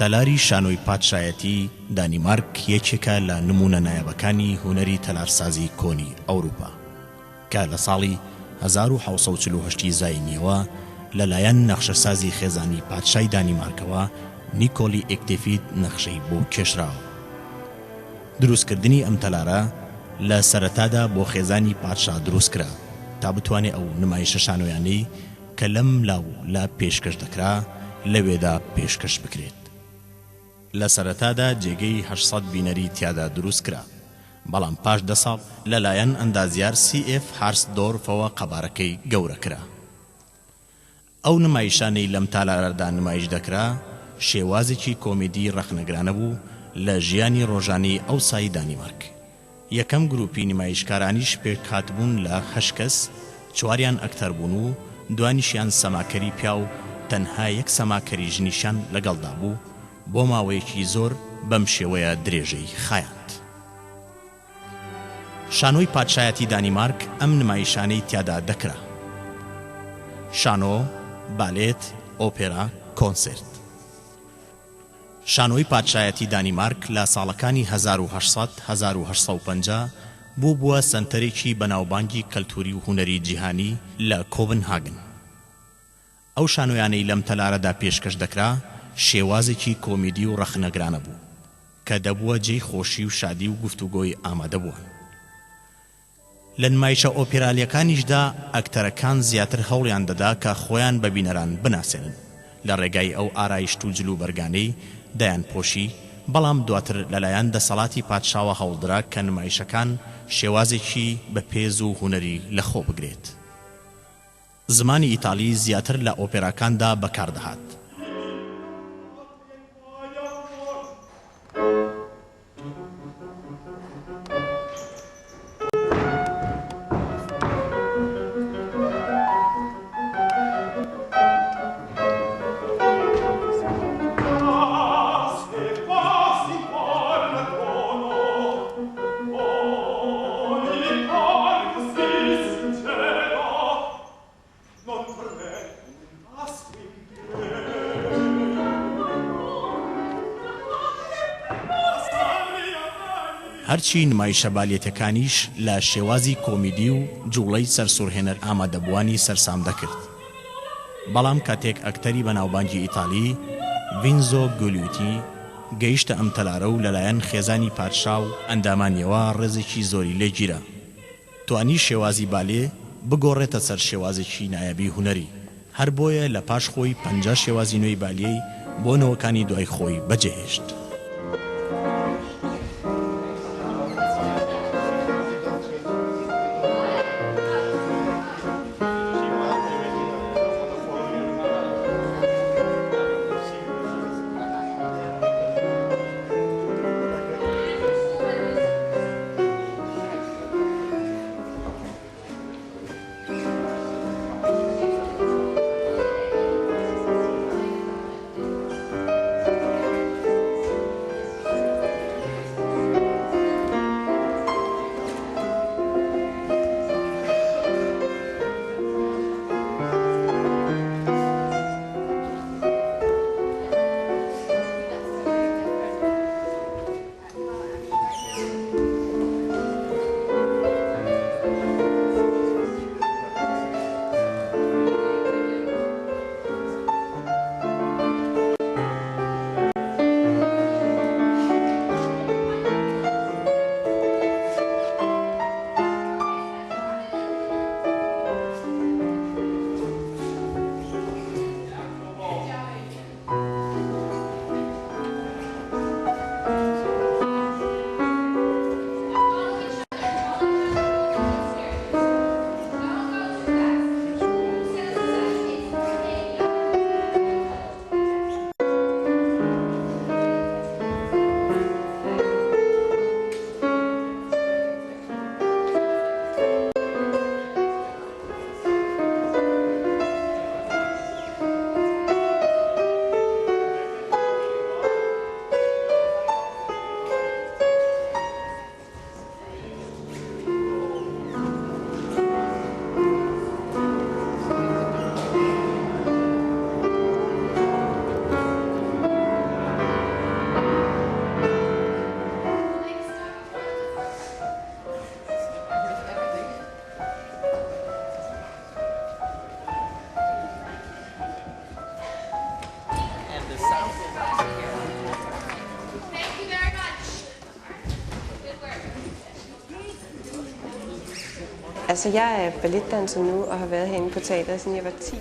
تەلاری شانۆی پادشایەتی دانیمارک یەکێکە لە نموونە نایابەکانی هونەری تەلارسازی کۆنی ئەوروپا، کە لە ساڵی 1748 ی زایینییەوە لەلایەن نەخشەسازی خێزانی پادشای دانیمارکەوە نیکۆلی ئێکتێفید نەخشەی بۆ کێشراوە. دروستکردنی ئەم تەلارە لە سەرەتادا بۆ خێزانی پادشا دروستکرا تا بتوانێ ئەو نمایشە شانۆیانەی کە لەم لا و لا پێشکەش دەکرا لەوێدا پێشکەش بکرێت. لە سەرەتادا جێگەی 800 بینەری تیادا دروستکرا، بەڵام پاش دە ساڵ لەلایەن ئەندازیار سی ئێف هارسدۆرفەوە قەبارەکەی گەورە کرا. ئەو نمایشانەی لەم تالارەدا نمایش دەکرا شێوازێکی کۆمیدی ڕەخنەگرانە بوو لە ژیانی ڕۆژانەی ئەوسای دانیمارک. یەکەم گروپی نمایشکارانیش پێکهاتبوون لە هەشت کەس، چواریان ئەکتەر بوون و دوانیشیان سەماکەری پیاو، تەنها یەک سەماکەری ژنیشیان لەگەڵدا بوو، بۆ ماوەیەکی زۆر بەم شێوەیە درێژەی خایاند. شانۆی پادشایەتی دانیمارک ئەم نمایشانەی تیادا دەکرا، شانۆ، بالێت، ئۆپێرا، کۆنسێرت. شانۆی پادشایەتی دانیمارک لە ساڵەکانی 1800، 1850 بووبووە سەنتەرێکی بەناوبانگی کەلتووری و هونەری جیهانی لە کۆبنهاگن. ئەو شانۆیانەی لەم تەلارەدا پێشکەش دەکرا شێوازێکی کۆمیدی و ڕەخنەگرانە بوو کە دەبووە جێی خۆشی و شادی و گفتوگۆی ئامادەبووان. لە نمایشە ئۆپێرالییەکانیشدا ئەکتەرەکان زیاتر هەوڵیان دەدا کە خۆیان بە بینەران بناسێنن لە ڕێگای ئەو ئارایشت و جلوبەرگانەی دەیانپۆشی، بەڵام دواتر لەلایەن دەسەڵاتی پادشاوە هەوڵدرا کە نمایشەکان شێوازێکی بەپێز و هونەری لەخۆ بگرێت. زمانی ئیتالی زیاتر لە ئۆپێراکاندا بەکار دەهات. هەرچی نمایشە بالیەتەکانیش لە شێوازی کۆمیدی و جوڵەی سەرسوڕهێنەر ئامادەبووانی سەرسام دەکرد. بەڵام کاتێک ئەکتەری بەناوبانگی ئیتالی، ڤینزۆ گولیوتی، گەیشتە ئەم تەلارە و لەلایەن خێزانی پادشا و ئەندامانیەوە ڕێزێکی زۆری لێگیرا، توانی شێوازی بالێ بگۆڕێتە سەر شێوازێکی نایابی هونەری، هەر بۆیە لە پاش خۆی 50 شێوازی نوێی بالیەی بۆ نەوەکانی دوای خۆی بەجێهێشت.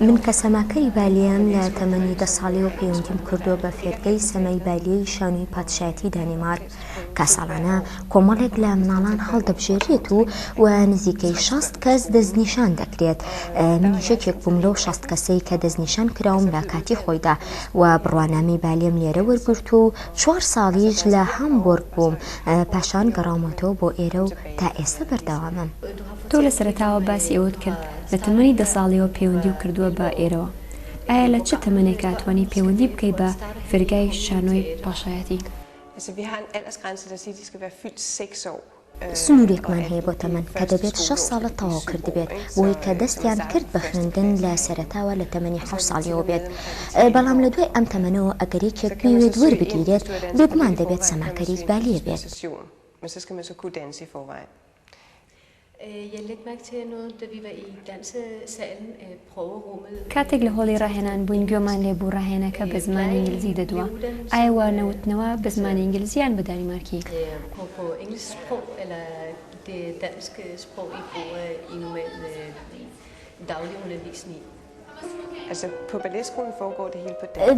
من کە سەماکەری بالیەم لە تەمەنی دە ساڵیەوە پەیوەندیم کردووە بە فێرگەی سەمای بالیەی شانۆی پادشایەتی دانیمارک کە ساڵانە کۆمەڵێک لە مناڵان هەڵدەبژێرێت و و نزیکەی 60 کەس دەستنیشان دەکرێت منیش یەکێک بووم لەو 60 کەسەی کە دەستنیشان کراوم لە کاتی خۆیدا و بڕوانامەی بالیم لێرە وەرگرت و چوار ساڵیش لە هامبۆرگ بووم پاشان گەڕاومەتەوە بۆ ئێرە و تا ئێستا بەردەوامم. تۆ لە سەرەتاوە باسی ئەوەت کرد لە تەمەنی دە ساڵیەوە پەیوەندیو کردووە بە ئێرەوە، ئایا لە چ تەمەنێکا توانی پەیوەندی بکەی بە فێرگای شانۆی پاشایەتی؟ سنوورێکمان هەیە بۆ تەمەن کە دەبێت شەش ساڵت تەواو کردبێت بۆی کە دەستیان کرد بە خوێندن لە سەرەتاوە لە تەمەنی حەوت ساڵیەوە بێت بەڵام لە دوای ئەم تەمەنەوە ئەگەر یەکێک بیەوێت وەربگیرێت بێگومان دەبێت سەماکەری بالیە بێت. کاتێک لە هۆڵی ڕاهێنان بووین گوێمان لێ بوو ڕاهێنەکە بە زمانی ئینگلزی دەدوا، ئایا وانەوتنەوە بە زمانی ئینگلزی یان بە دانیمارکی؟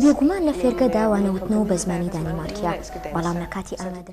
بێگومان لە فێرگەدا وانەوتنەوە بە زمانی دانیمارکییە، بەڵام لە کاتی ئامادە.